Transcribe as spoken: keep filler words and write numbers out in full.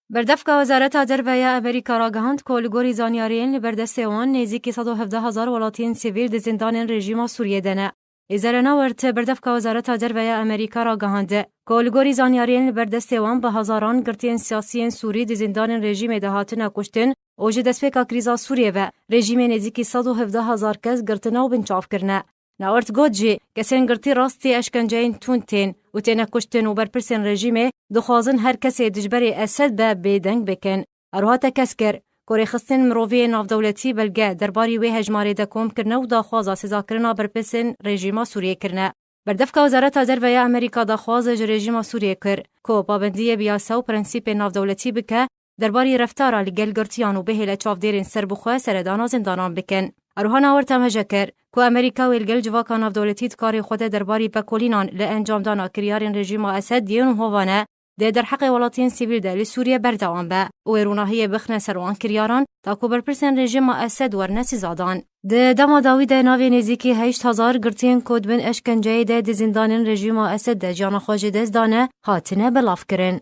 Berdevka Wezareta Derve ya Amerîka ragihand ku li gorî zanyariyên li ber destê wan nêzîkî sed û hevdeh hezar welatiyên sivîl di zindanên rejîma Sûriyê de ne. Êzerena Wert berdevka Wezareta Derve ya Amerîka ragihand ku li gorî zanyariyên li ber destê wan bi hezaran girtiyên siyasiyên Sûrî di zindanên rejîmê de hatine kuştin û ji destpêka krîza Sûriyê ve rejîmê nêzîkî sed û hevdeh hezar kes girtine û binçav kirine. Nawert got jî, kesên girtî rastî eşkenceyên tund tên û têne kuştin û berpirsên rejîmê dixwazin her kesê dijberê Esed be bêdeng bikin. Her wiha tekez kir ku rêxistin mirovî yê navdewletî belge derbarî wê hejmarê de kom kirine û daxwaza sizakirina berpirsên rejîma Sûriyê kirine. Berdevka Wezareta Derve ya Amerîka daxwaz ji rejîma Sûriyê kir ku pabendiyê bi yasa û prensîpên navdewletî bike, derbarî reftara li gel girtiyan û bihêle çavdêrên serbixwe seredana zindanan bikin. Her wiha Nawert amêje kir ku Amerîka wê li gel civaka navdewletî di karê xwe de derbarî vekolînan li encamdana kiryarên rejîma Esed yên hova ne, di derheqê welatiyên sivîl de li Sûriye berdewam be û wê ronahiyê bixine ser wan kiryaran, ta ku berpirsên rejîma Esed werine sizadan. Di dema dawî de navê nêzîkî heşt hezar girtiyên ku di bin eşkenceyê de di zindanên rejîma Esed de jiyana xwe ji dest dane, hatine belavkirin.